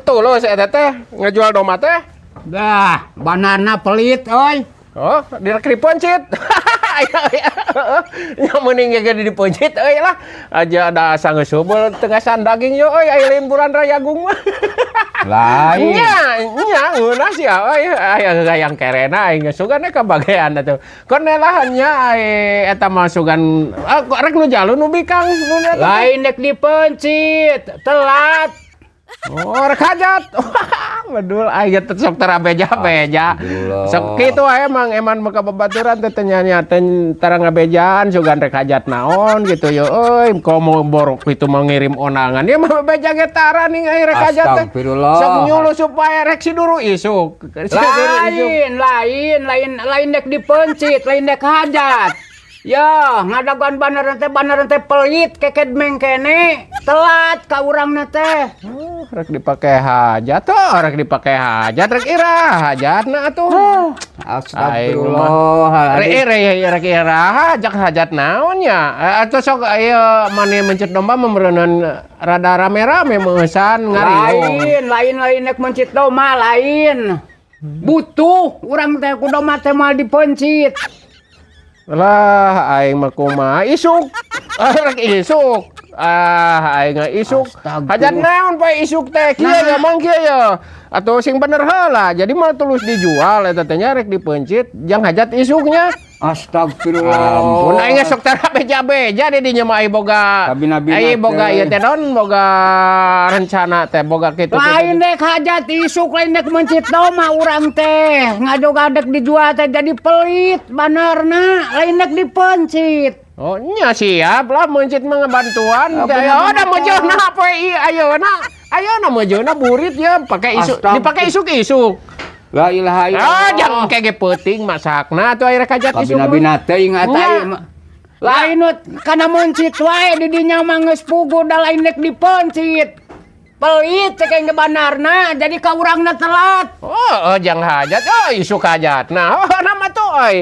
Tulus eta teh ngajual domba teh. Dah, banana pelit euy. Oh, direk dipencit. Nya mending ge dipencit euy lah. Aja ada asa geus heubeul tengasan daging yo euy, aya lain bulan Rayagung mah. Lain. Nya, nya ngeunah sia euy, aya gayang kerena aing geus sugan ka bagean atuh. Kon lah nya ai eta mah sugan ah, rek nu jalu nu bikang nu eta teh. Lain dek dipencit, telat. Oh, rek hajat. Bedul aing teh sok tara beja-beja. Astagfirullah. Sok kitu aya emang eman maka babaturan teh teh nya teh tara ngabejaan sugan rek hajat naon gitu yo euy, komo borok itu mau ngirim ondangan ya mah beja ge tara ning aya rek hajat teh. Astagfirullah. Sok nyuluh supaya rek siduru isuk. Siduru isuk. Lain, lain, lain, lain dek dipencit, lain dek hajat. Ya, ngadagoan banar teh pelit keked mengkene, telat ka urangna teh. Oh, rek dipake hajat tuh, rek dipake hajat, rek ira hajatna atuh. Astagfirullah. Rek rek rek ira hajat hajat naon nya? Atuh sok aya mane mencit domba meureunan rada rame-rame meusan ngariung. Lain, lain, lain dek mencit domba, lain. Butuh urang teh ku domba teh moal dipencit. Lah aing mah kumaha isuk. Ah, rek isuk. Ah, aing mah isuk. Astagfirullah. Hajat naon poe isuk teh? Kieu Nah. ya mang kieu ya. Atuh sing bener heula. Jadi mah tulus dijual eta teh nya rek dipencit jang hajat isuknya. Astagfirullah. Ampun aing sok tara beja-beja di dinya mah ai boga. Kabina-bina Ai boga teh. ieu teh naon boga rencana teh boga kitu. Lain dek hajat isuk, lain dek mencit domba urang teh. Ngajogadek dijual teh jadi pelit banarna, lain dek dipencit. Oh nya siap lah mencit mah ngebantuan. Oh, Ayo bener-bener da meujeuhna poe ieu ayeuna. Ayeuna meujeuhna burit ya pake isuk, Astagfirullah. dipake isuk-isuk. La ilaha illallah. Ah, jangan kege peuting masakna atuh aya rek hajat isuk. Kabina-bina teuing eta Nya. ieu mah. Lain nu kana mencit wae di dinya mah geus puguh da lain dek dipencit. Pelit cek ge banarna jadi ka urangna telat. Oh, oh jang hajat, oh isuk hajat. Nah, oh nama tuh euy.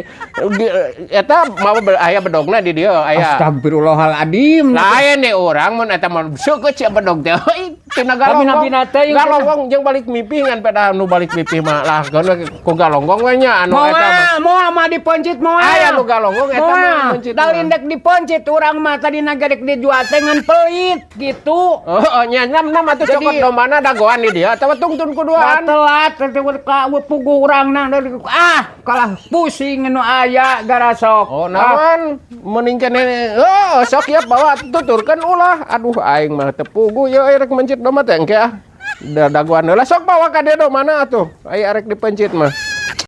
Eta mau aya bedogna di dieu aya. Astagfirullahaladzim. Lain deh urang mun eta mah seukeut sia bedog teh. Euy, tina galonggong. Kabina-bina teuing. Galonggong jeung balik mimpi ngan pada nu balik mimpi mah lah kono ku galonggong we nya anu eta mah. Moal, moal mah dipencit moal. Aya nu galonggong eta mah Moal. mencit Da mah. lain dek dipencit urang mah tadi naga dek dijual teh ngan pelit gitu. Oh, nya nam nam atuh Jadi- cokot dombana dagoan di dieu atawa tungtun Lah kuduaan. telat ka puguh urangna, ah kalah pusing nu aya garasok. Oh, naon mending keneh oh sok ya bawa tuturkeun ulah. Aduh aing mah teu puguh ye rek mencit domba teh engke ah. Da dagoan heula sok bawa ka dieu domana atuh. Aya rek dipencit mah.